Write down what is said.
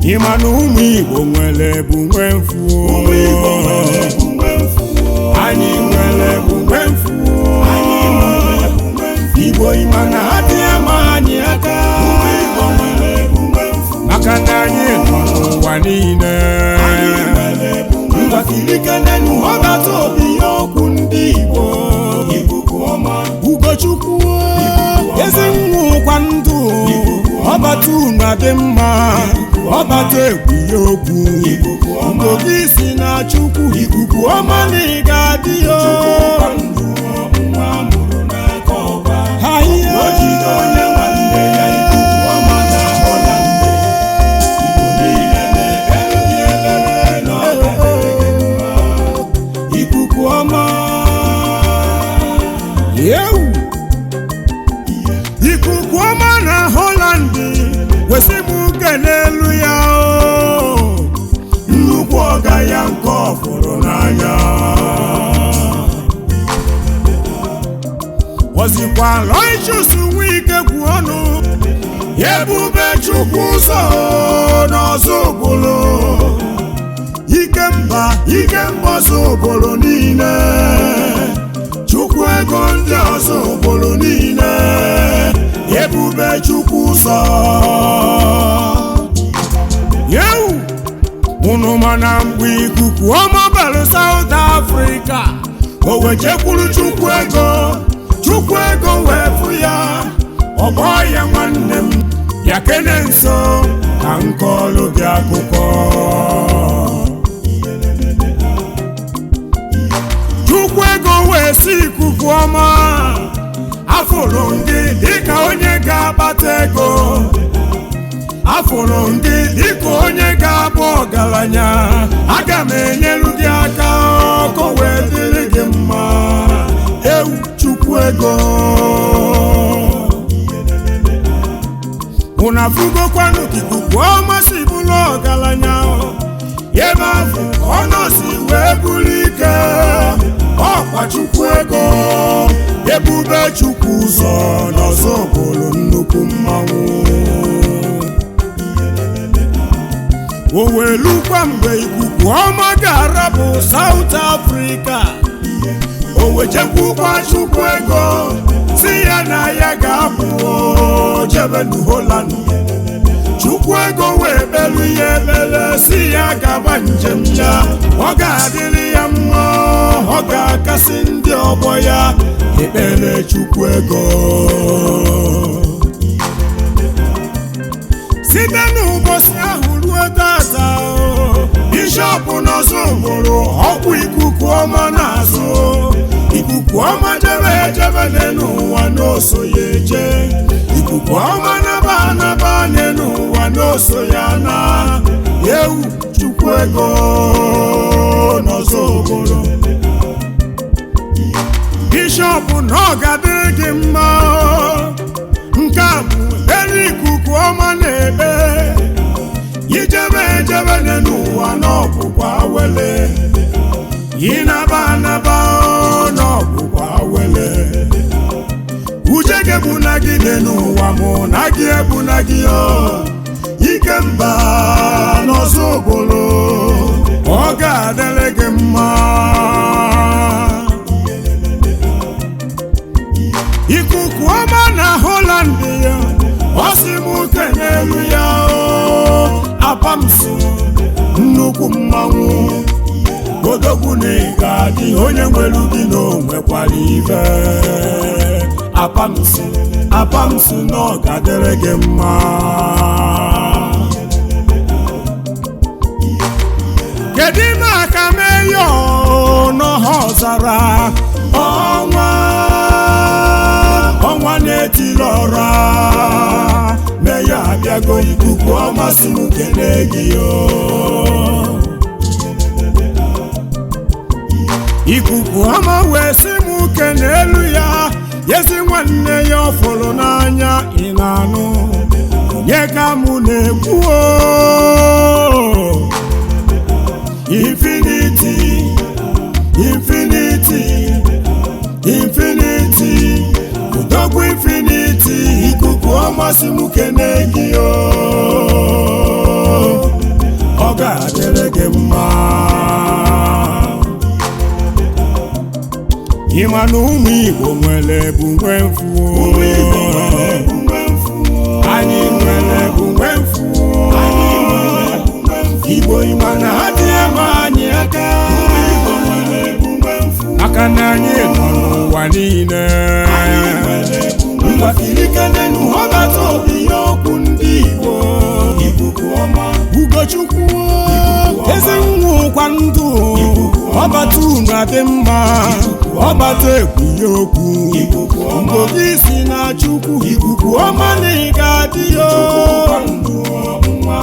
Ịma na ụmụ Igbo nwere bụ nwe mfu. Ụmụ Igbo nwere bụ nwe mfu. Anyị nwere bụ nwe mfu. Anyị nwere bụ nwe mfu. Igbo, ịma na adịghị ama anyị aka. Ụmụ Igbo nwere bụ nwe mfu. Maka na anyị nọ n'ụwa niile. Anyị nwere bụ nwe mfu. Ngwakirikenenu ọbata obi ya okwu ndị Igbo. Ikuku ọma. Ugochukwu ezi nwa ụkwa ndụ ọbata unu adị mma, ọbata egwu ya okwu. Ikuku ọma. Ugo gị si na Chukwu, ikuku ọma na ị ga-adị ya. Chukwu ndụ nwa amụrụ n'aka ọba. Ahịa. O jide onye nwanne ya, ikuku ọma na Holland. Igbo niile na-ekpere gị ekpere na ọ ga-adịrị gị mma. Ikuku ọma. Yewu. Ikuku ọma na Holland wesị m kelelu ya o. Nnukwu ọga ya nke ọ fụrụ n'anya. Ọzikwa Aloysius Nwike kwu ọnụ Ebube Chukwu ụzọ n'ọzọ ụbụlụ. Ikemba, Ikemba ọzọ ụbụlụ niile. Chukwu ego ndị ọzọ ụbụlụ niile. Ebube Chukwu ụzọ. Yewu! Unu mana mgbe ikuku ọma bara South Africa, o wee jekwuru Chukwu ego, Chukwu ego wee fụ ya, ọgbọ ya, nwanne m ya kene nso ka nkọlụ gị akụkọ. Chukwu ego wee si ikuku ọma, afụrụ gị dịka onye ga-akpata ego, afụrụ gị dịka onye ga-abụ ọgaranya, aga m enyelu gị aka ka o wee dịrị gị mma. Ewu, Chukwu ego, unu afụgokwanụ ka ikuku ọma si bụrụ ọgaranya? Ebe ahụ ọ nọsi wee bụrụ ike ọkwa Chukwu ego, Ebube Chukwu ụzọ n'ọzọ bụrụ nnukwu mmanwụ. O wee lukwa mgbe ikuku ọma ga-arapụ South Africa, o wejekwukwa Chukwu ego si ya na ya ga-apụ jebe Holland. Chukwu ego wee kpelu ya ekpere si ya gaba njem ya, ọ ga-adịrị ya mma, ọ ga-akasị ndị ọgbọ ya. Ekpere Chukwu ego site n'ụbọchị ahụ ruo tata, bishọp n'ọzọ mụrụ ọkwụ ikuku ọma n'azụ. Ikuku ọma jebe ejebe n'ụwa n'oso ya eje, ikuku ọma naba anaba n'ụwa n'oso ya na. Ewu, Chukwu ego n'ọzọ obodo, bishọp, na ọ ga-adịrị gị mma. Nke a bụ elu ikuku ọma na-ekpe ijebe ejebe n'ụwa n'ọbụkwa wele, ịnaba anaba n'ọbụkwa wele. Uche gị bụ na gị dị n'ụwa, mụ na gị ebu na gị o. Ike mba n'ọzọ obodo, ọ ga-adịrị gị mma. Ikuku ọma na Holland ya, ọ sị m kenelu ya o apamsi nnukwu mmanwụ odogwu na ị ga-adị, onye nwere gị na o nwekwara ife. Apamsi, apamsi, na ọ ga-adịrị gị mma. Kedu ime aka meyo n'ọha ọzara ọnwa, ọnwa na-etiri ọra meyo abịago. Ikuku ọma si m kene gị o. Ikuku ọma wee sị m kene elu ya yezi nwanne ya ọ fụrụ n'anya. Ị na-anụ onye ka mụ na-ekwu o? Infinity, infinity, infinity, odogwu infinity. Ikuku ọma si m kene gị o. ga-adịrị gị mma. Ịma na ụmụ Igbo nwere ebu nwe mfu. Ụmụ Igbo nwere ebu nwe mfu. Anyị nwere ebu nwe mfu. Anyị nwere ebu nwe mfu. Igbo, ịma na ha dị eme anyị aka. Ụmụ Igbo nwere ebu nwe mfu. Maka na anyị nọ n'ụwa niile. Anyị nwere ebu nwe Ngwa mfu. kirikenenu ọbata obi ya okwu ndị Igbo. Ikuku ọma. Ugochukwu ezi nwa ụkwa ndụ, ọbata unu adị mma, ọbata ekwughị okwu. Ikuku ọma. Ugo gị si na Chukwu, ikuku ọma na ị ga-adị ya. Chukwu ndụ nwa.